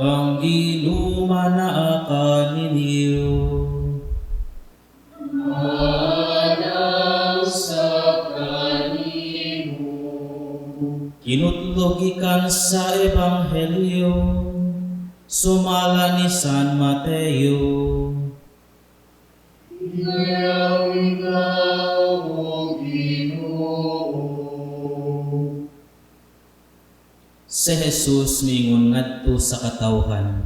Ang Ginoo manaa kaninyo. Manang sa kanimo. Kinutlo gikan sa Ebanghelyo sumala ni San Mateo. Dayaw ikaw, O Ginoo. Si Jesus miingon ngadto sa katawhan,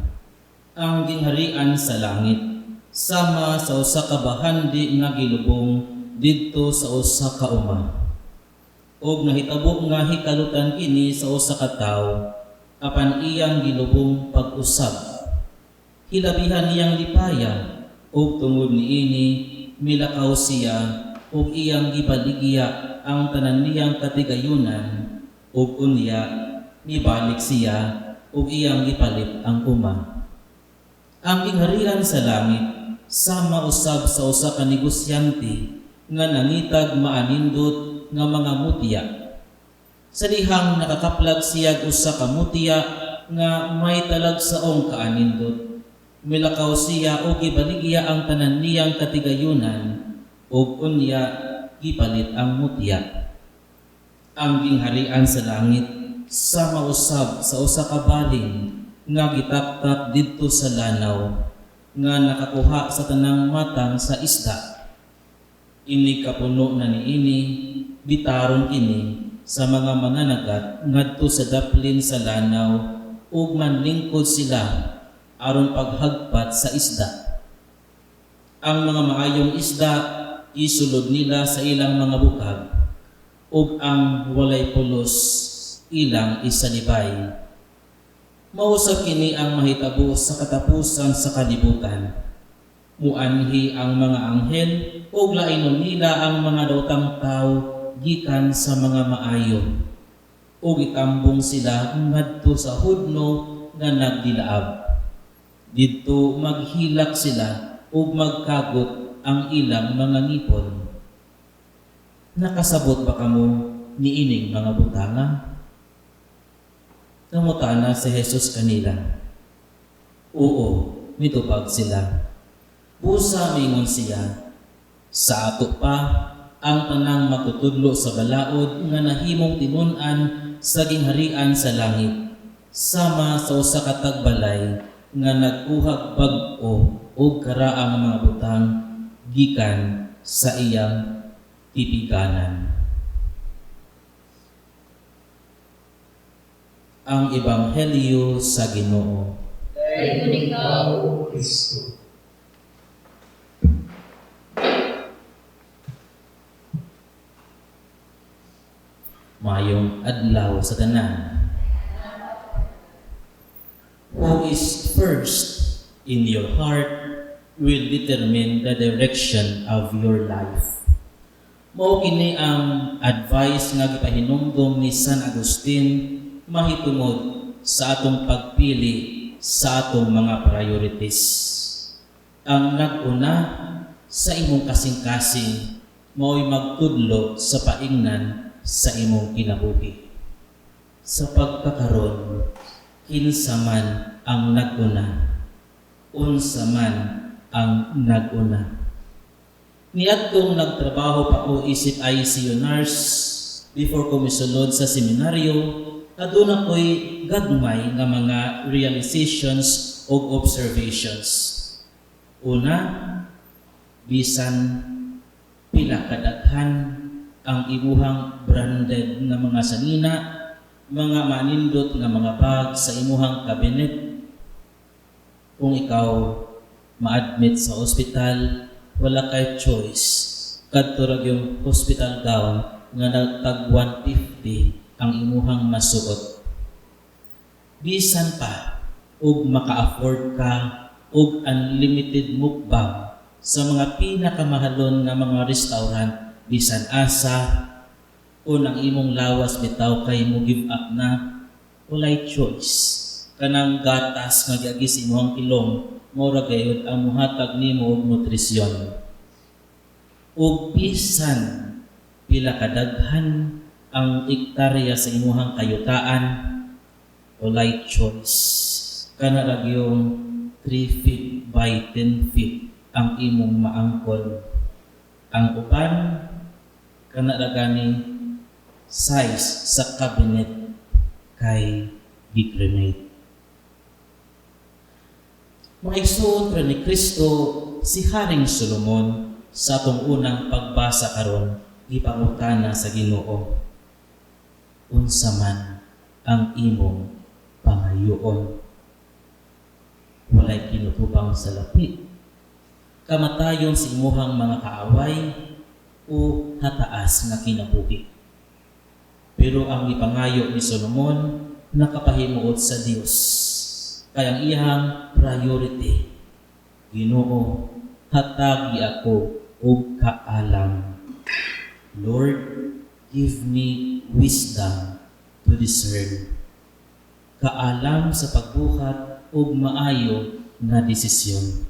"Ang gingharian sa langit sama sa usa ka bahandi nga gilubong didto sa usa ka uma. Ug nahitabo nga hikalutan kini sa usa ka tawo, apan iyang gilubong pag-usab. Hilabihan niyang lipaya, ug tungod niini milakaw siya ug iyang gibaligya ang tanan niyang katigayunan, ug unya mibalik siya ug iyang gipalit ang uma. Ang gingharian sa langit sama usab sa usa ka negosyante nga nangitag maanindot nga mga mutya. Sa dihang nakakaplag siya usa ka mutya nga may talagsaong kaanindot, milakaw siya ug gibaligya ang tanan niyang katigayunan ug unya gipalit ang mutya. Ang gingharian sa langit sama usab sa usa ka balin nga gitaktak didto sa lanaw nga nakakuha sa tanang matang sa isda. Inig kapuno na niini, bitaron kini sa mga mananagat ngadto sa daplin sa lanaw ug manlingkod sila aron paghagpat sa isda. Ang mga maayong isda isulod nila sa ilang mga bukag ug ang walay pulos ilang isalibay. Mao usab kini ang mahitabo sa katapusan sa kalibutan. Muanhi ang mga anghel ug lainon nila ang mga daotang tawo gikan sa mga maayo, ug itambong sila ngadto sa hudno nga nagdilaab. Didto maghilak sila ug magkagot ang ilang mga ngipon. Nakasabot ba kamo niining mga butanga?" Nangutana si Jesus kanila. "Oo," mitubag sila. Busa mingon siya, "Sa ato pa, ang tanang magtutudlo sa balaod nga nahimong tinun-an sa gingharian sa langit, sama sa usa ka tagbalay nga nagkuhag bag-o og karaang mga butang gikan sa iyang tipiganan." Ang Ebanghelyo sa Ginoo. Dayon ikaw, O Kristo. Maayong adlaw sa tanan. Who is first in your heart will determine the direction of your life. Mao kini ang advice nga gipahinumdom ni San Agustin mahitungod sa atong pagpili sa atong mga priorities. Ang nag-una sa imong kasing-kasing mao'y magtudlo sa paingnan sa imong kinabuhi. Sa pagkakaron, kinsa man ang nag-una, unsa man ang nag-una? Niadtong nagtrabaho pa ko isip ICU nurse before ko misulod sa seminaryo, aduna ko'y gagmay nga mga realizations o observations. Una, bisan pila kadaghan ang imuhang branded nga mga sanina, mga manindot nga mga bag sa imuhang cabinet, kung ikaw ma-admit sa ospital, wala kay choice. Kadto ra yung hospital gown nga nagtag 150 ang imuhang masuot. Bisan pa og maka-afford ka og unlimited mukbang sa mga pinakamahalon nga mga restaurant bisan asa, o ang imong lawas bitaw kay mo give up na, walay choice. Kanang gatas nga giagi sa imong ilong, mao ra gayud ang muhatag nimo og nutrisyon. Ug bisan pila kadaghan ang ektarya sa imuhang kayutaan, walay choice. Kana ra yung 3 feet by 10 feet ang imong maangkon. Ang uban, kana ra gani size sa cabinet kay gi-cremate. Mga igsoon ni Kristo, si Haring Solomon sa atong unang pagbasa karon, gipangutana sa Ginoo, "Unsa man ang imong pangayoon?" Walay kinutubang salapi. Kamatayon sa imuhang mga kaaway o hataas nga kinabuhi. Pero ang gipangayo ni Solomon nakapahimuot sa Dios. Kay ang iyang priority, "Ginoo, hatagi ako og kaalam. Lord, give me wisdom to discern." Kaalam sa pagbuhat og maayo nga desisyon.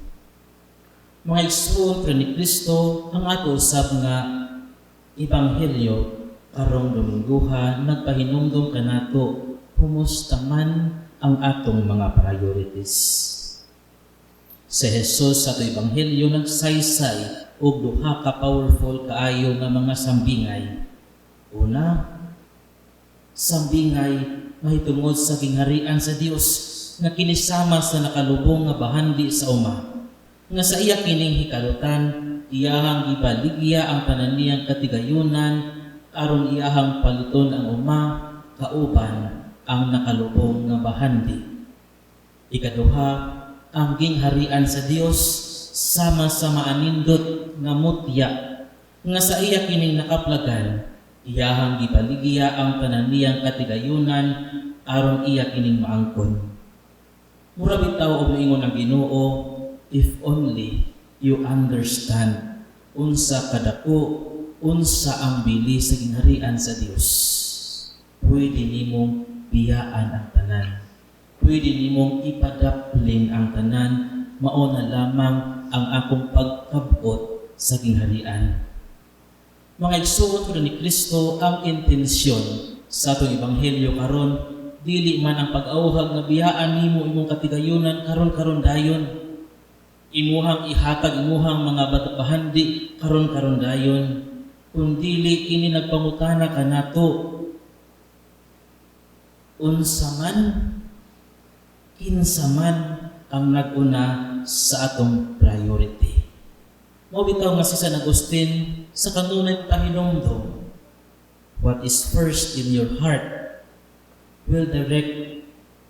Mga igsoon ni Kristo, ang ato usab nga ebanghelyo karong Domingguha nagpahinumdom kanato, kumusta man ang atong mga priorities? Si Jesus sa ato ebanghelyo nagsaysay og duha ka powerful kaayo nga mga sambingay. Una, sambingay mahitungod sa gingharian sa Dios nga kinisama sa nakalubong nga bahandi sa uma. Nga sa iya kining hikalutan, iyahang gibaligya ang tanan niyang katigayunan aron iyahang paliton ang uma kauban ang nakalubong nga bahandi. Ikaduha, ang gingharian sa Dios sama sa maanindot nga mutya nga sa iya kining nakaplagan, iyahang gibaligya ang tanan niyang katigayunan aron iya kining maangkon. Mura bitaw og moingon ang Ginoo, "If only you understand unsa kadako, unsa ang bili sa gingharian sa Dios. Pwede nimong biyaan ang tanan. Pwede nimong ipadaplin ang tanan, mao na lamang ang akong pagkabot sa gingharian." Mga igsoon ko ni Kristo, ang intensyon sa atong ebanghelyo karon dili man ang pag-awhag nga biyaan nimo imong katigayunan karon-karon dayon. Imuhang ihatag imuhang mga bahandi karon-karon dayon. Kung dili kini nagpangutana kanato, unsa man, kinsa man ang nag-una sa atong priority? Mao bitaw nga si San Agustin sa kanunay pahinumdom, what is first in your heart will direct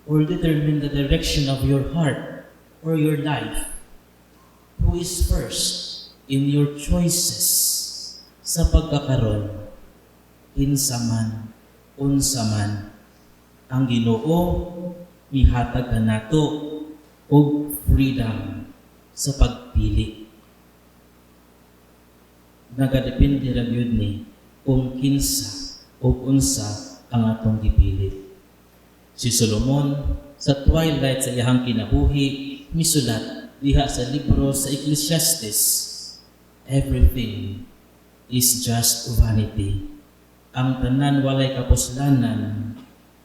or determine the direction of your heart or your life. Who is first in your choices? Sa pagkakaron, kinsa man, unsa man, ang Ginoo mihatag kanato og freedom sa pagpili. Nagadepende ra gyud ni kung kinsa o unsa ang atong gipili. Si Solomon sa twilight sa iyang kinabuhi misulat diha sa libro sa Ecclesiastes, "Everything is just vanity." Ang tanan walay kapuslanan,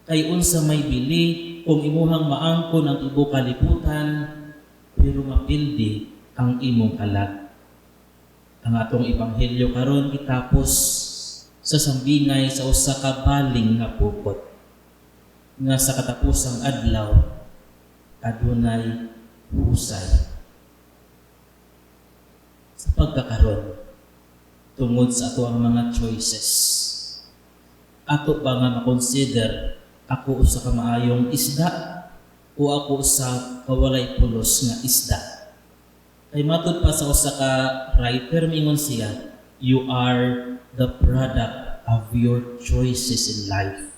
kay unsa may bili kung imuhang maangkon ang tibuok kalibutan pero mapildi ang imong kalag? Ang atong ebanghelyo karon gitapos sa sambingay sa usa ka baling nga pukot nga sa katapusang adlaw adunay husay. Sa pagkakaron, tungod sa ato ang mga choices, ato ba nga makonsider, ako usa ka maayong isda o ako usa ka walay pulos nga isda? Kay matud pa sa usa ka writer, mingon siya, "You are the product of your choices in life."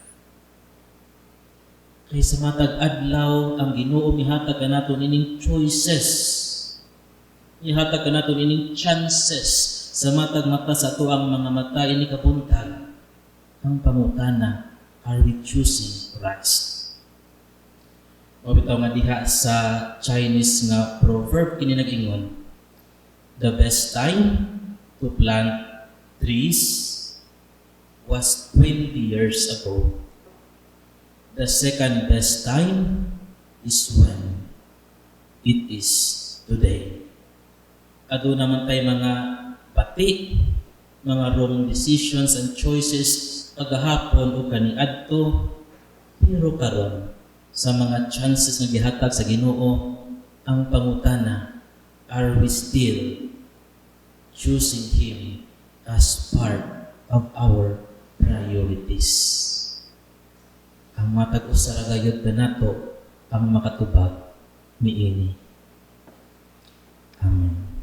Kay sa matag adlaw ang Ginoo mihatag kanato nining choices. Mihatag kanato nining chances sa matag mata sa atoang mga mata ini kabuntag. Ang pangutana, are we choosing Christ? Mao bitaw nga diha sa Chinese nga proverb kini nag-ingon, "The best time to plant trees was 20 years ago. The second best time is when? It is today. Aduna man tay mga bati, mga wrong decisions and choices kagahapon o kaniadto, pero karon sa mga chances nga gihatag sa Ginoo, ang pangutana, are we still choosing Him as part of our priorities? Ang matag usa ra gayud kanato ang makatubag niini. Amen.